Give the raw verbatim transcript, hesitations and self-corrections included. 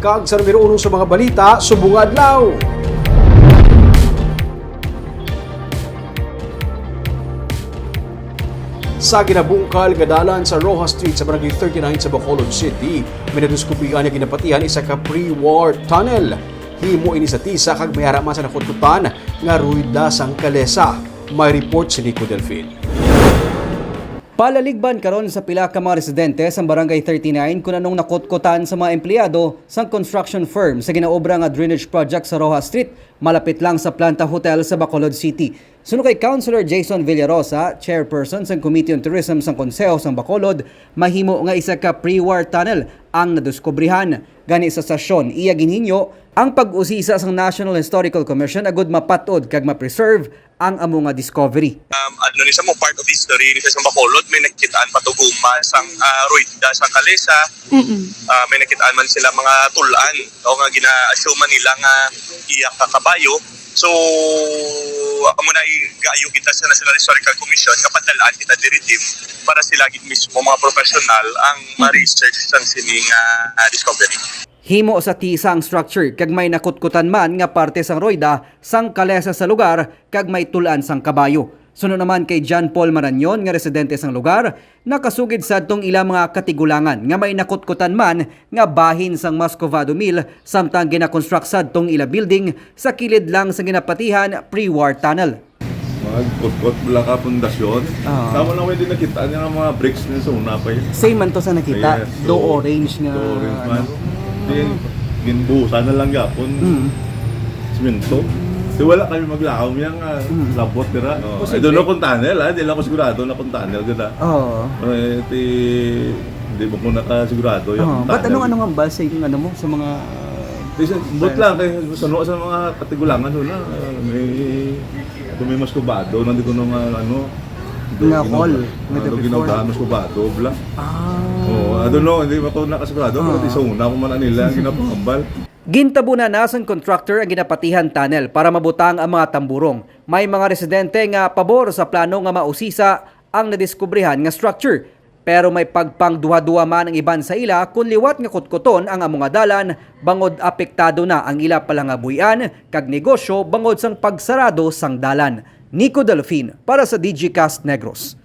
Kag sa numero uno sa mga balita subong nga adlaw. Sa ginabungkal nga dalan sa Roxas Street sa Barangay thirty-nine sa Bacolod City, may nadiskubrihan nga ginapatihan isa ka pre-war tunnel. Himo ini sa tisa kag may ara man sa nakutkutan nga ruwida sang kalesa. May report si Nico Delfin. Palaligban karon sa pila ka mga residente sa Barangay thirty-nine kun anong nakutkutan sa mga empleyado sang construction firm sa ginaobra nga drainage project sa Roxas Street, malapit lang sa Planta Hotel sa Bacolod City. Suno kay Councilor Jason Villarosa, chairperson sang Committee on Tourism sang Konseho sang Bacolod, mahimo nga isa ka pre-war tunnel ang nadiskubrihan. Gani sa sesyon, iya ginhinyo ang pag-usisa sang National Historical Commission agud mapat-od kag ma-preserve ang amo nga discovery. Um, ano ni sa mo, part of history ni sa Bacolod, may nakitaan pa tuguma sang, ah, ruwida sang kalesa. Mm-mm. Ah, may nakitaan man sila mga tulan o nga gina-assume man nila nga iya ka kabayo. So, amo na i-, gaayo kita sa National Historical Commission nga padal-an kita diri, team, para sila gid mismo, mga professional, ang, mm, ma-research sang sini nga, ah, discovery. Himo sa tisa ang structure kag may nakutkutan man nga parte sang ruwida sang kalesa sa lugar kag may tul-an sang kabayo. Suno naman kay John Paul Marañon nga residente sang lugar, nakasugid sadtong ila mga katigulangan nga may nakutkutan man nga bahin sang Muscovado Mill samtang ginakonstruct sadtong ila building sa kilid lang sa ginapatihan pre-war tunnel. Magkutkot bala ka pundasyon. Ah. Tama lang, hindi nakita niya nga mga bricks niya sa una pa yun. Same man to sa nakita. Yes, do so, orange nga, do orange man. Ano? Di, ginbuhusan na lang gapon. Mm. Simento. Di wala kami maglakaw niya nga, mm, labot dira. Oh, I don't know kung tunnel, ah. Di lang ako sigurado na kung tunnel gud, ah. Oo. Eh, ti, di ba ko nakasigurado yung, oh, but tunnel. Anong, ano nga ba sa yung ano mo, sa mga, di, sa, but lang, kay sa, sa mga katigulangan, so na, may, kung may Muscovado, nandito nung, ah, ano, nga hall, ano, ginawda, Muscovado, bla. Ah. Oh, I don't know, hindi ako nakasigurado, pero, ah, ti sa una, kung man nila, ang ginapahambal. Gintabunan na sang contractor ang ginapatihan tunnel para mabutang ang mga tamburong. May mga residente nga pabor sa plano nga mausisa ang nadiskubrihan nga structure. Pero may pagpangduha-duha man ang iban sa ila kon liwat nga kutkuton ang amo nga dalan, bangod apektado na ang ila palangabuhian kag negosyo bangod sang pagsarado sang dalan. Nico Delfin para sa Digicast Negros.